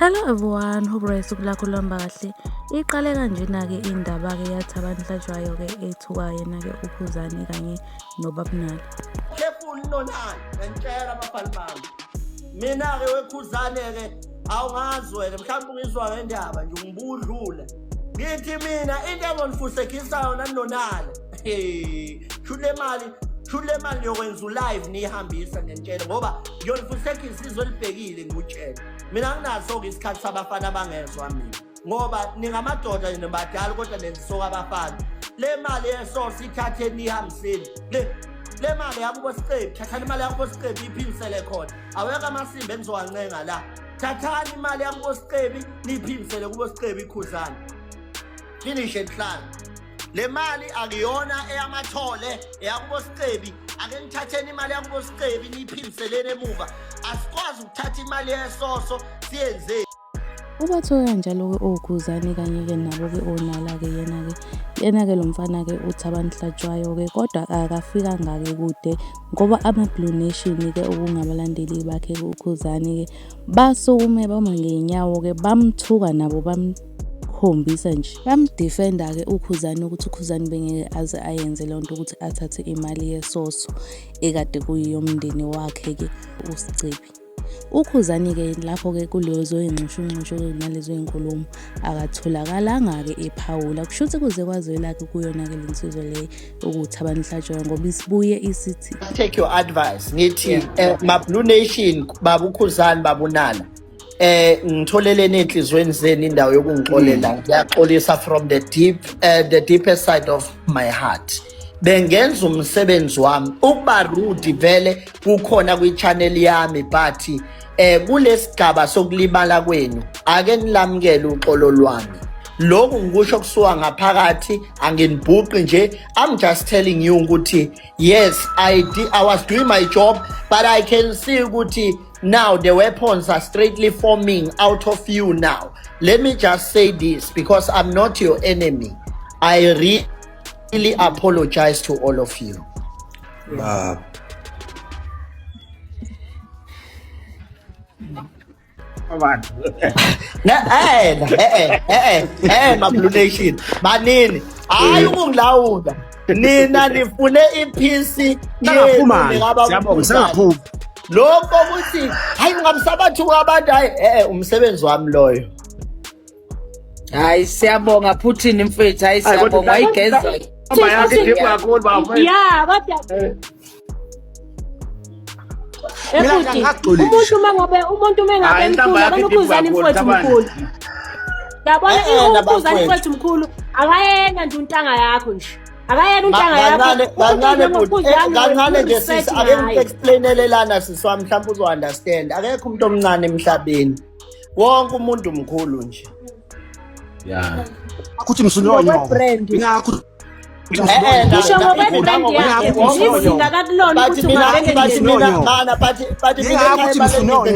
Hello everyone, hope right usuku lakho luhamba kahle. Iqale kanjena-ke indaba-ke yaThabani Hlatshwayo-ke ethuka yena-ke uKhuzani kanye noBabnala. Careful nonani, ngiyantshela abafana bami. Mina-ke weKhuzane-ke awungazi wena mhlawumbe ungizwa ngendaba nje ungibudlule. Ngithi mina into engonifusekisa yona nonala. Shuthi le mali, shuthi le mali niyokwenza ulive niyihambisa ngiyantshela ngoba ngiyonifusekisa izwe libhekile ngikutshela. Mina nginaso-ke isikhathi sabafana abangezwa mina ngoba ningamadoda nje nibadala kodwa nenzisoka abafana. Le mali yesource ithatheni niyihambiseni. Le mali yakubo Sicebi, thathani imali yakubo Sicebi iphindisele khona. Awekho amasimba engizowancenga la. Thathani imali yakubo Sicebi niyiphindisele kubo Sicebi ikhuzane. Finish and plan. Le mali akuyona eyamathole eyakubo Sicebi. Ake nithatheni imali yakubo Sicebi niyiphindiseleni emuva. Asikwazi ukuthatha imali yesoso siyenze. Ubathuka kanjalo-ke oKhuzani kanye-ke nabo-ke oNala-ke yena-ke yena-ke lo mfana-ke uThabani Hlatshwayo-ke kodwa akafikanga-ke kude ngoba ama-Blue Nation-ke okungabalandeli bakhe-ke uKhuzani-ke basukume bama ngey'nyawo-ke bamthuka nabo bamkhombisa nje bamdefenda-ke uKhuzani ukuthi uKhuzani bengeke aze ayenze leyo nto ukuthi athathe imali yesoso ekade kuyiyomndeni wakhe-ke uSicebi. UKhuzani-ke lapho-ke kulezo y'nxushunxushu nalezo y'nkulumo akatholakalanga-ke ephawula kusho ukuthi kuze kwazwela-ke kuyona-ke le nsizwa le ukuthi Hlatshwayo ngoba isibuye isithi Take your advice ngithi ma Blue Nation baba uKhuzani baba uNala ngitholeleni enhlizweni zenu indawo yokungixolela. Ngiyaxolisa from the deep the deepest side of my heart. Bengenza umsebenzi wami ukuba rude vele kukhona kwi-channel yami but kulesigaba sokulimala kwenu ake nilamukele uxolo lwami. Lokhu ngikusho kusuka ngaphakathi anginibhuqi nje. I'm just telling you ukuthi yes I did, I was doing my job but I can see ukuthi now the weapons are straightly forming out of you now. Let me just say this because I'm not your enemy. I really apologize to all of you. Ma Blue Nation manini hayi ukungilawula nina nifune iphisi Siyabonga. Lokho ukuthi hayi ungamsabathuka abantu hayi umsebenzi wami loyo. Hayi siyabonga Putin mfethu hayi siyabonga wayigeza. Yeah, kodwa Efuthi umuntu uma ngabe mkhulu yabona uKhuzani mfowethu mkhulu. Yabona uKhuzani mfowethu mkhulu akayena nje untanga yakho nje. Akayena untanga yakho. Kancane nje sisi ake ngi-explainele lana sisi wami mhlawumbe uzo-understand. Akekho umuntu omncane emhlabeni. Wonke umuntu mkhulu nje. Yeah. Akuthi msunyonyo. Ingakho Ngisho ngokwe-brand yakhe izinga kakulona ukuthi but mina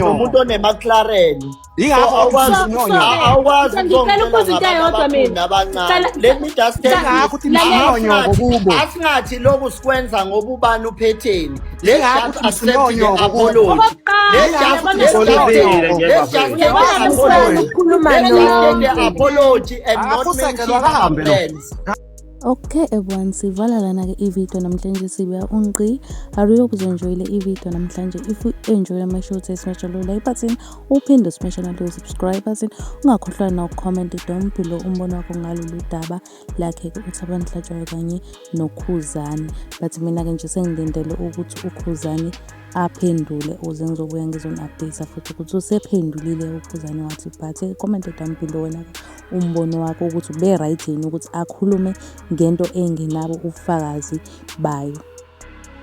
umuntu one-McLaren. Awukwazi Ngicela ukubuza into eyodwa mina. Let me just tell you. Asingathi lokhu sikwenza ngoba ubani uphetheni. Let's just accept the apology. Let's just take the apology and not mention our plans. Okay everyone, sivala lana-ke i-video namhlanje sibuya unqi. I really hope uzo-enjoyile i-video namhlanje. If you enjoy, make sure to smash the like button, uphinde smash nalo subscribe button. Ungakhohlwa na uku-comment down below umbono wakho ngalolu daba lakhe-ke uThabani Hlatshwayo kanye noKhuzani. But mina-ke nje sengilindele ukuthi uKhuzani aphendule uze ngizobuya ngizoni-update futhi ukuthi usephendulile uKhuzani wathi but comment down below wena umbono wakho ukuthi ube right yini ukuthi akhulume ngento engenabo ubufakazi bayo.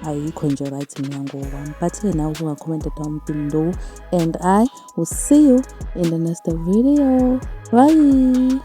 Ayikho nje right mina ngokwami, but-ke nawe usunga-comment down below and I will see you in the next video. Bye.